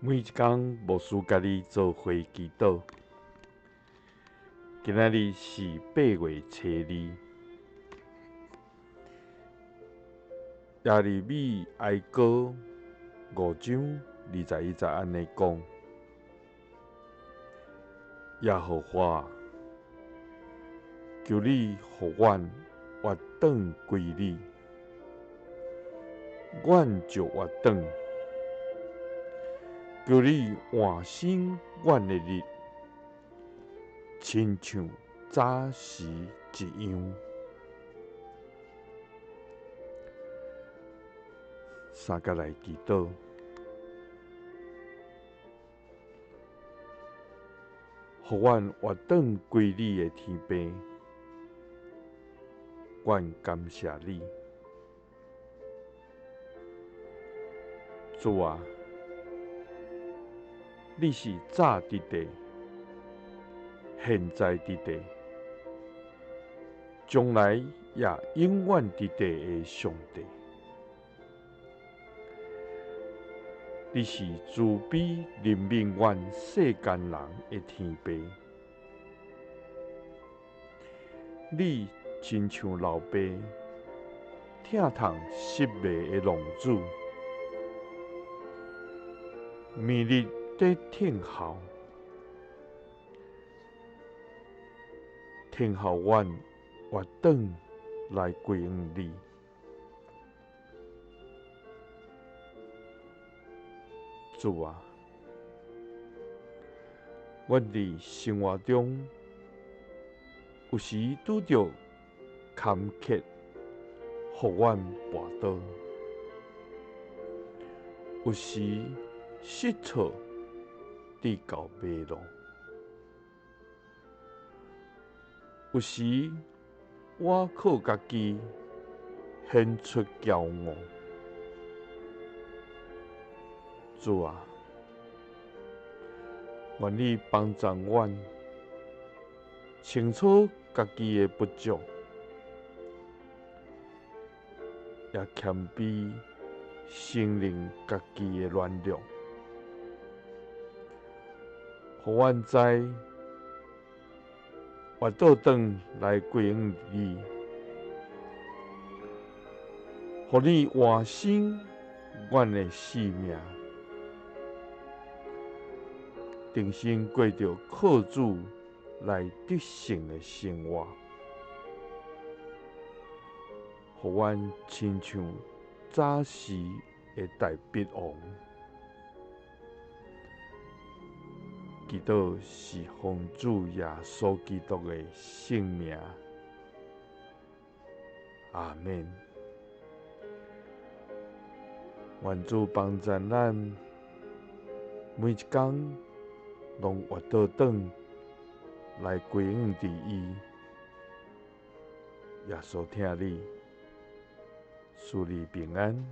每一工牧師佮你做伙祈禱。今仔日是8月初2，耶利米哀歌5章21節按呢講：耶和華，求你予阮活轉歸你，阮就活轉。求你換新阮的日，親像早時一樣。三佮來祈禱，予阮活轉歸你的天父，阮感謝你，主啊！你是早佇地，現在佇地，將來也永遠佇地的上帝。你是慈悲憐憫阮世間人的天父。你親像老爸疼痛失迷的浪子，暝日佇聽候，聽候阮活轉來歸向你。主啊，阮佇生活中有時拄著坎坷，予阮跋倒；有時失措，至到迷路；有時我靠家己顯出驕傲。主啊，願你幫助阮清楚家己的不足，也謙卑承認家己的軟弱，予阮知活倒轉來歸向你，予你換新阮的生命，重新過著靠主來得勝的生活，予阮親像早時的大衛王。祈禱是奉主耶穌基督的聖名，阿們。願主幫助咱每一工攏活倒轉來歸向佇伊。耶穌疼你，賜你平安。